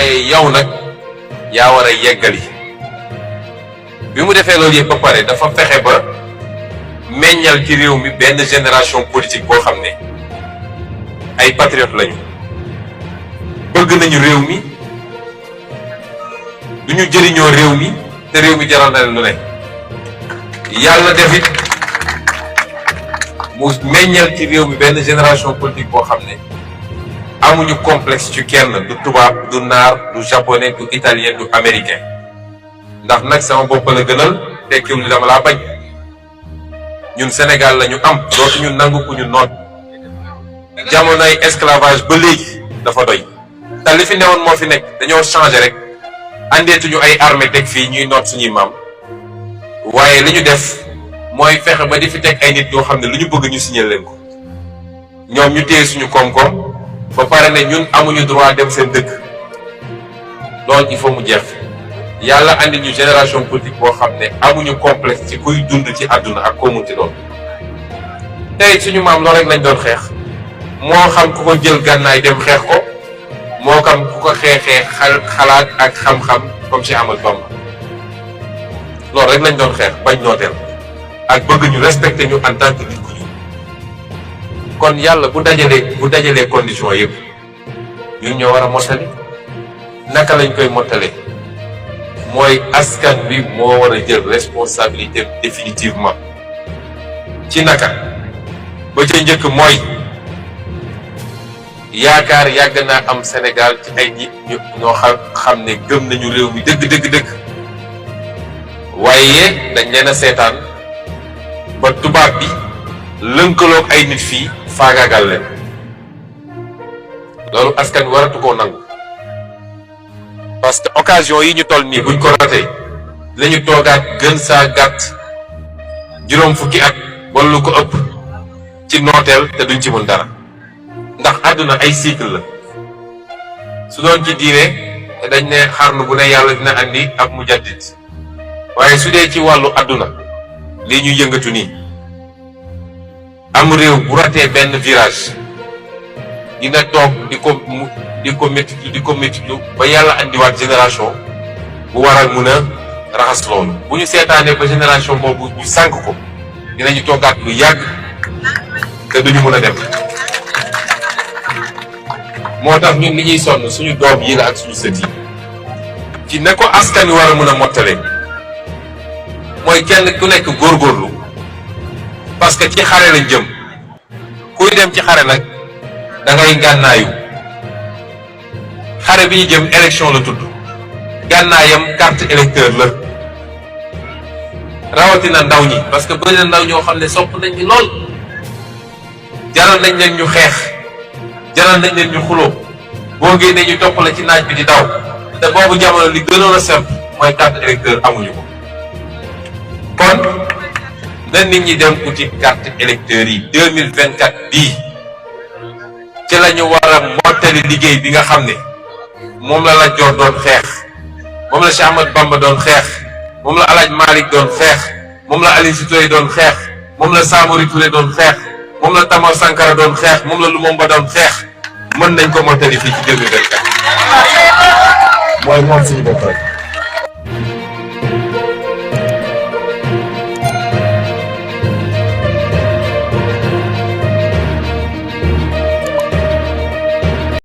waaye yow nag yaa war a yeggali. bi mu defee loolu yëpp ba pare dafa fexe ba meññal ci réew mi benn génération politique boo xam ne ay patriotes lañu bëgg nañu réew mi du ñu jëriñoo réew mi te réew mi jaral na leen lu ne. yàlla def it mu meññal ci réew mi benn génération politique boo xam ne amuñu complexe ci kenn, du tubaab du naar du japonais du italien du américain. ndax nag sama bopp la gënal tekkiwul dama laa bañ. ñun Sénégal la ñu am dootuñu nangu ku ñu noot. jamonoy esclavage ba léegi dafa doy. te li fi newoon moo fi nekk dañoo changé rek andeetuñu ay armée teg fii ñuy noot suñuy maam. waaye li ñu def mooy fexe ba di fi teg ay nit yoo xam ne lu ñu bëgg ñu signé leen ko. ñoom ñu téye suñu koom-koom ba pare ne ñun amuñu droit dem seen dëkk. loolu il faut mu jeex. yàlla andi ñu génération politique boo xam ne amuñu complexe ci kuy dund ci àdduna ak koo munti doon. tey suñu maam loolu rek lañ doon xeex moo xam ku ko jël gànnaay dem xeex ko moo xam ku ko xeexee xalaat ak xam-xam comme Cheikh Ahmadou Bamba. loolu rek lañ doon xeex bañ nooteel ak bëgg ñu respecté ñu en tant que nit ku ñu. kon yàlla bu dajalee conditions yëpp ñun ñoo war a mottali. naka lañ koy mottalee mooy askan bi moo war a jël responsabilité définitivement. ci naka ba ca njëkk mooy yaakaar yàgg naa am Sénégal ci ay nit ñoo xam ne gëm nañu réew mi dëgg. waaye dañ leen a seetaan ba tubaab bi lënkaloog ay nit fii faagaagal leen. loolu askan waratu koo nangu. parce que occasion yi ñu toll nii buñ ko ratee lañu toogaat gën saa gàtt juróom fukki at wala lu ko ëpp ci nooteel te duñ ci mën dara. ndax àdduna ay cycle la. su doon ci diine dañ ne xarnu bu ne yàlla dina andi ak mujaddid. waaye su dee ci wàllu àdduna lii ñuy yëngatu nii am réew bu ratee benn virage dina toog di ko méttilu ba yàlla andiwaat génération bu war a mun a raxas loolu. bu ñu seetaanee ba génération boobu ñu sànk ko dinañu toogaat lu yàgg te duñu mun a dem. moo tax ñun li ñuy sonn suñu doom yi la ak suñu sët yi ci ne ko askan wi war a mun a mottale mooy kenn ku nekk góorgóorlu parce que ci xare lañ jëm. kuy dem ci xare nag da ngay gànnaayu. xare bi ñu jëm élection la tudd. gànnaayam carte électeur la. rawatina ndaw ñi parce que bëri na ndaw ñoo xam ne sopp nañ ñu lool. jaral nañ leen ñu xeex. jaral nañ leen ñu xuloo. boo génnee ñu topp la ci naaj bi di daw. te boobu jamono li gënoon a simple mooy carte électeur amuñu ko. kon na nit ñi dem uti carte électeur yi 2024 bii ci la ñu war a mottali liggéey bi nga xam ne moom la Lat Joor doon xeex, moom la Cheikh Ahmadou Bamba doon xeex, moom la El Hadj Malick doon xeex, moom la Aline Sitoé doon xeex, moom la Samori Touré doon xeex, moom la Thomas Sankara doon xeex, moom la Lumumba doon xeex. mën nañ ko mottali fii ci 2024 mooy moom suñu bopp rek.